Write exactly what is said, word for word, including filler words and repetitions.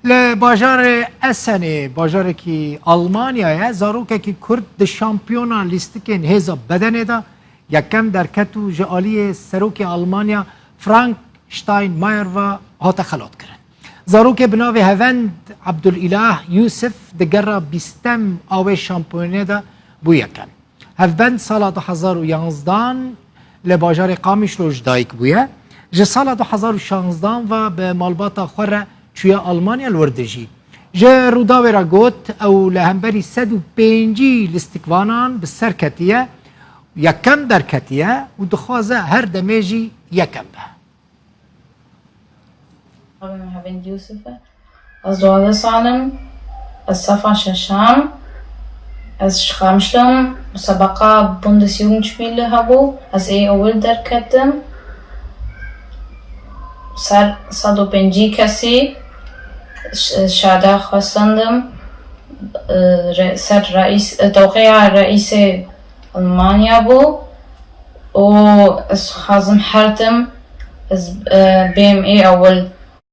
Li bajarê Esenê, bajarekî Almanyayê, zarokekî Kurd di şampiyona lîstikên hêza bedenê de yekem derket û ji aliyê serokê Almanya Frank Steinmeier ve hate xelatkirin. Zarokê bi navê Hevend Abdulîlah Yusuf di gera bîstem a wê şampiyonê de bû yekem. Hevbend sala du hezar û yanzdan li bajarê Qamişlo ji dayik bûye. Ji sala du hezar û şanzdan ve bi malbata xwe re çûye Almanya li wir dijî. Ji Rûdawê re got, ew li hemberî sed û pêncî lîstikvanan bi ser ketiye, yekem derketiye û dixwaze her demê jî yekem be. Navê min Hevend Yusuf e. Ez duwazdeh sal im. Ez sefa şeşam. Ez ji Qamişlo im. Musebeqa Bundesjugendspiele hebû. Ez ê ewil derketim. Ser sed û pêncî kesî ş- şada xwestendim. Re- Ser reîs, tewqeya reîsê Almanya bû. û ez xwazim hertim ez e, bêm ê ewil